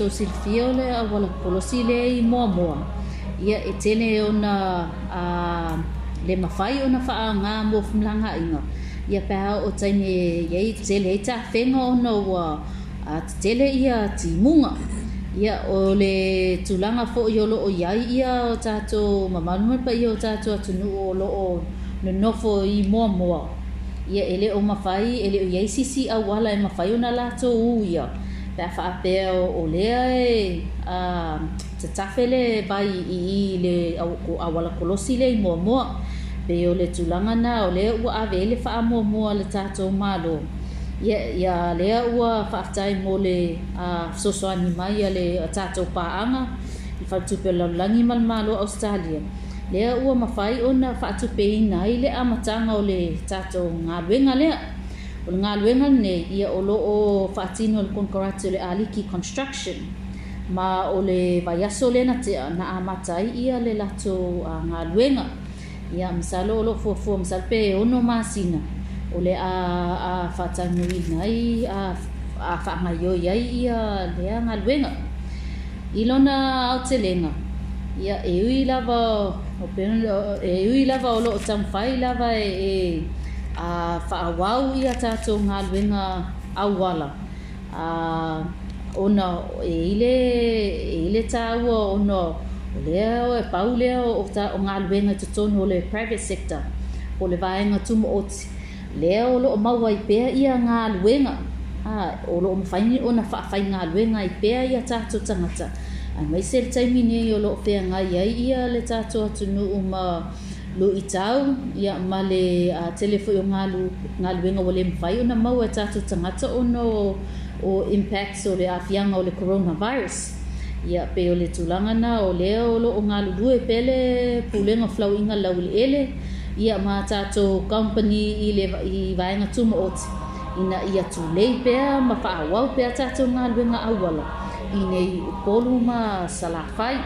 tatou silafia o le auala kolosi lea i Moamoa, ia e tele ona le mafai ona faaaoga mo femalagaaiga, ia pe a oo i taimi e i ai tele ai tafega ona ua tetele ia timuga. Ia o le tulaga foi o lo o i ai ia o tatou mamalu ma le paia o le tatou atunuu o lo o nonofo i Moamoa, ia e le o mafai, e le o i ai se isi auala e mafai ona latou uia pe a faapea o lea e tatafe le vai i i le auala kolosi lea i Moamoa. Pei o le tulaga lena o lea ua ave i ai le faamuamua a le tatou Malo, ia lea ua faafetai mo le fesoasoani mai a le tatou paaga i le Faletupe o le Lalolagi ma le Malo o Ausetalia, lea ua mafai ona faatupeina ai le amataga o le tatou galuega lea. O le galuega lenei, ia o lo o faatino e le konekarate o le Aliki Construction, ma o le vaiaso lea na tea na amata ai ia le latou galuega. Ia, masalo o lo o fuafua masalo pe 6 masina o le a faataunuuina ai, a faagaoioi ai ia lea galuega. I lona aotelega, ia, e ui lava e ui lava o lo o taumafai lava e faaauau ia tatou galuega auala, ona e i ai le taua ona o lea e pau lea o galuega i totonu o le private sector po o le vaega tumaoti, lea o lo o maua ai pea ia galuega, o lo o mafai ona faafaigaluega ai pea ia tatou tagata, aemaise le taimi nei o lo o feagai ai ia le tatou atunuu ma luitau ia ma le tele foi o galuega ua le mafai ona maua e tatou tagata ona o impacts o le aafiaga o le coronavirus. Ia, pei o le tulaga lena o lea o lo o galulue pea le Pulega o Felauaiga i le Laueleele ia ma tatou kamupani i le i vaega tumaoti ina ia tulei pea ma faaauau pea tatou galuega auala i inei i Upolu ma Salafai.